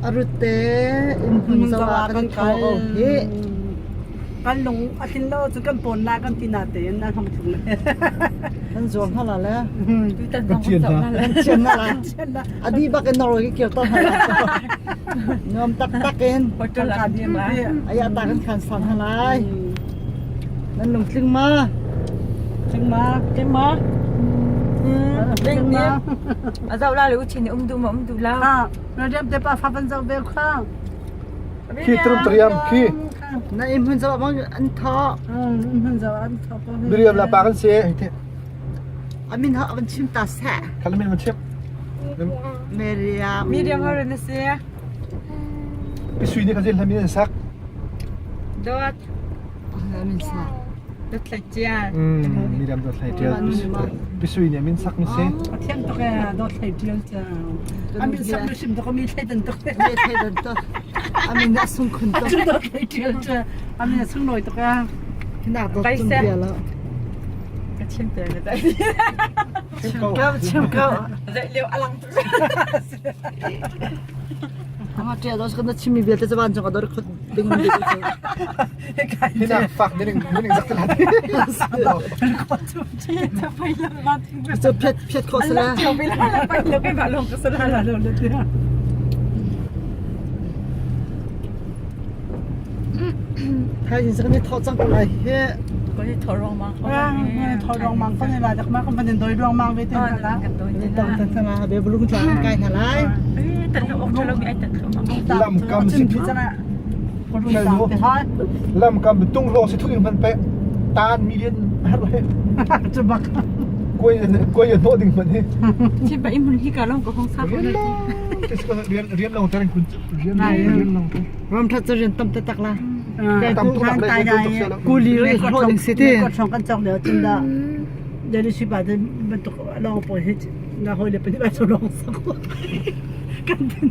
A rut te inn hmun zoh ah kan i ko hi. Kan lung a tlin lo cu kan pawn la kan ti na tein nan hong tlung le. Kan zuam hala le. Tutan zong kan zoh Kan chian na la. A di bak in Norway ki kir to hala. Nuam taktak in. Hotel ah kan Aya ta kan khan san halai. Nan lung tling ma? Tling ma? Tling ma? Tling ma? A zoh la le u chin um du ma um du la. Ha, na riam te pa fa van zoh ve kha. Khi trum triam khi. Na im hun zoh bang an tho. Um hun zoh an tho ko. Miriam la pa kan si. Amin ha van chim ta sa. Kalamin van chim. Miriam. Miriam har na si. Pisui ni kha zin hlamin an sak. Dawt. Min sak. Dawt thlai tial. Miriam dawt thlai tial. Pisui nih min sak mi si. A thiam tuk ee dawt thlai tial ca. A min sak mi sim tuk mi thlai dan tuk. Mi thlai dan tuk. A min a sung khun tuk. Dawt thlai tial ca. A min a sung nawi tuk ee. Hina dawt tum bia lo. Ka chim te na dai. Chim ko chim ko. Zai leo alang tuk. Ama ṭial dawh kan chimmi vialte cu vancung a dor khut ding mi cu. Hinak fak mining mining zak telat. Cu phiat phiat khawh sala. Thai in kan i thawh cang ko lai hi. Kan i thawh ruang mang. Thawh ruang mang kan i la dak ma kan van in doi ruang mang ve te hna la. Kan doi te Tang tan sana be bulung tla kan kai hna lai. Tan lo ok thalo mi ai tan thlo ma. Lam kam si thu. Lam kam tung ro si thu in man pe tan million har he. Chu bak. Koi koi no ding man he. Chi ba im hun hi ka long ko hong sa ko. Rian rian long tan kun rian rian long. Ram that cu rian tam taktak la. Tam tuk le tuk Kuli ri hlawh ding si ti. Ko chong kan chong leo cun da dani si pa te bantuk long poi hi na hoi le pa ni ba long sak kan tin.